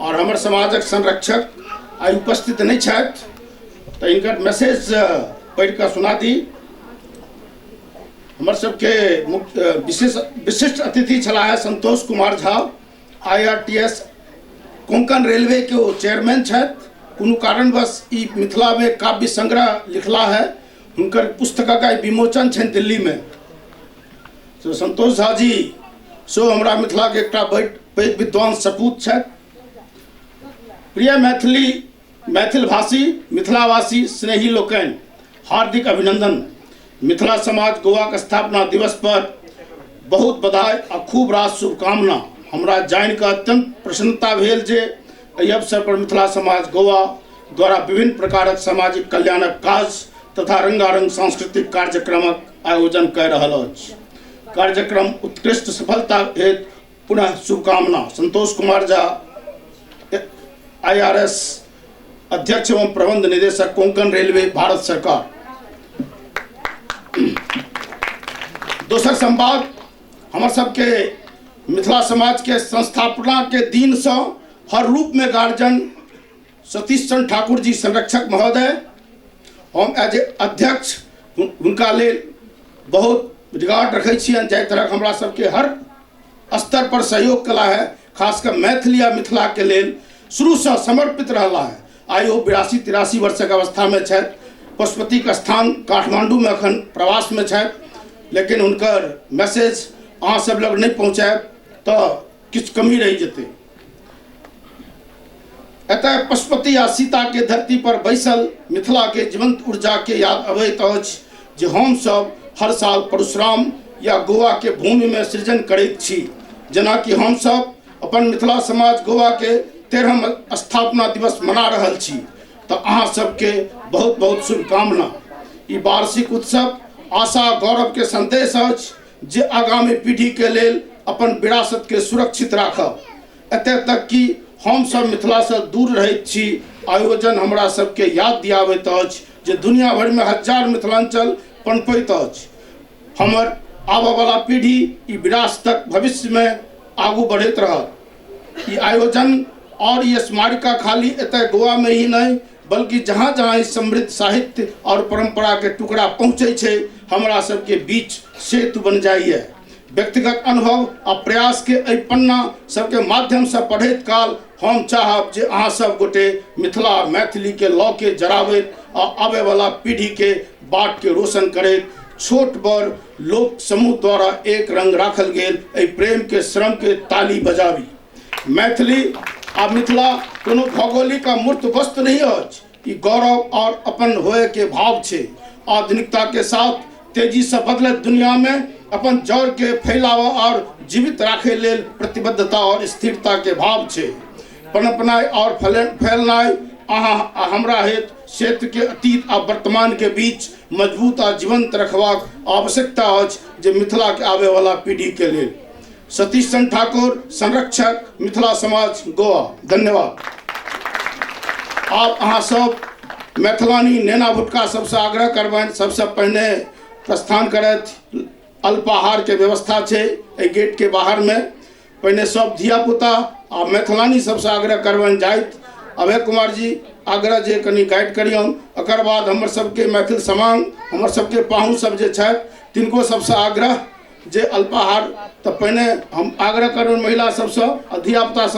आओर हमर समाजक संरक्षक आइ उपस्थित नहि छथि, तऽ हिनकर मैसेज पढ़ि कऽ सुना दी। हमर सबके मुख्य विशेष विशिष्ट अतिथि छलाह है Santosh Kumar Jha, IRTS Konkan railway के ओ चेयरमैन छथि। कोनो कारणवश ई मिथिलामे काव्य संग्रह लिखला है, हुनकर पुस्तकक आइ विमोचन छनि दिल्लीमे। तो संतोष झा जी सेहो हमरा मिथिलाके एकटा बड़ पैघ विद्वान सपूत छथि। प्रिय मैथिली मैथिल भाषी मिथिलावासी स्नेही लोकनि, हार्दिक अभिनंदन। मिथिला समाज गोवाक स्थापना दिवस पर बहुत बधाई आ खूब रास शुभकामना। हमरा जानि कऽ अत्यंत प्रसन्नता भेल जे एहि अवसर पर मिथिला समाज गोवा द्वारा विभिन्न प्रकारक सामाजिक कल्याणक काज तथा रंगारंग सांस्कृतिक कार्यक्रमक आयोजन कऽ रहल अछि। कार्यक्रम उत्कृष्ट सफलता हेतु पुनः शुभकामना। संतोष कुमार झा, IRS अध्यक्ष एवं प्रबंध निदेशक, कोंकण रेलवे, भारत सरकार। दोसर संवाद, हमर सबके मिथिला समाज के संस्थापना के दिन से हर रूप में गार्जियन सतीश चंद्र ठाकुर जी संरक्षक महोदय, हम एज ए अध्यक्ष हुनका लेल बहुत रिगार्ड रखै छियनि, जाहि तरहक हमरा सबके हर स्तर पर सहयोग कला है, खासकर मैथिली आ मिथिला के लेल शुरूसँ समर्पित रहला है। आइ ओ 82-83 वर्षक अवस्थामे छथि। पशुपतिक स्थान काठमांडूमे अखन प्रवासमे छथि, लेकिन हुनकर मैसेज अहाँ सब लग नहि पहुँचायब तऽ किछु कमी रहि जेतै। एतय पशुपति आ सीता के धरती पर बैसल मिथिला के जीवंत ऊर्जा के याद अबैत अछि जे हम सब हर साल परशुराम या गोवा के भूमि में सृजन करैत छी। जेनाकि हम सब अपन मिथिला समाज गोवा के 13म स्थापना दिवस मना रहल छी, तऽ अहाँ सबके बहुत बहुत शुभकामना। ई वार्षिक उत्सव आशा गौरव के संदेश अछि जे आगामी पीढ़ी के लेल अपन विरासत के सुरक्षित राखब। एतय तक कि हम सब मिथिला से दूर रहैत छी, आयोजन हमरा सबके याद दियाबैत अछि जे दुनिया भरि में हजार मिथिलांचल पनपैत अछि। हमर आबऽवला पीढ़ी ई विरासतक भविष्य में आगू बढ़ैत रहत। ई आयोजन और ई स्मारिका खाली एतय गोवा में ही नहीं, बल्कि जहाँ जहाँ ई समृद्ध साहित्य और परंपरा के टुकड़ा पहुँचै छै, हमरा सबके बीच सेतु बन जाइए। व्यक्तिगत अनुभव आ प्रयास के एहि पन्ना सबके माध्यम से पढ़ैत काल हम चाहब जे अहाँ सब गोटे मिथिला मैथिली के लऽ के जराबैत आ आबे वाला पीढ़ी के बाट के रोशन करैत छोट बड़ लोक समूह द्वारा एक रंग राखल गेल एहि प्रेम के श्रम के ताली बजाबी। मैथिली आ मिथिला कोनो भौगोलिक आ मूर्त वस्तु नहीं अछि, ई गौरव और अपन होए के भाव छै। आधुनिकता के साथ तेजी से बदलत दुनिया में अपन जड़ के फैलावा और जीवित राखे लेल प्रतिबद्धता और स्थिरता के भाव छै। पनपनाइ और फैलनाइ अहाँ आ हमरा हेतु क्षेत्र के अतीत आ वर्तमान के बीच मजबूत आ जीवंत रखबाक आवश्यकता अछि जे मिथिला के आबे वाला पीढ़ी के लेल। सतीश चंद्र ठाकुर, संरक्षक, मिथिला समाज, गोवा। धन्यवाद। आब अहाँ सब मैथिलानी नेना भुटका सबसे आग्रह करबनि, सबसे पहिने प्रस्थान करथि। अल्पाहार के व्यवस्था छै एहि गेट के बाहर में। पहिने सब धियापुता आ मैथिलानी सबसे आग्रह करबनि जाइत। अभय कुमार जी आग्रह जे कनि गाइड करियौन। एकर बाद हमर सबके मैथिल समांग, हमर सबके पाहुन सब जे छथि तिनको सबसे आग्रह जे अल्पाहार, तऽ पहिने हम आग्रह करबनि महिला सबसँ आ धियापुता सब।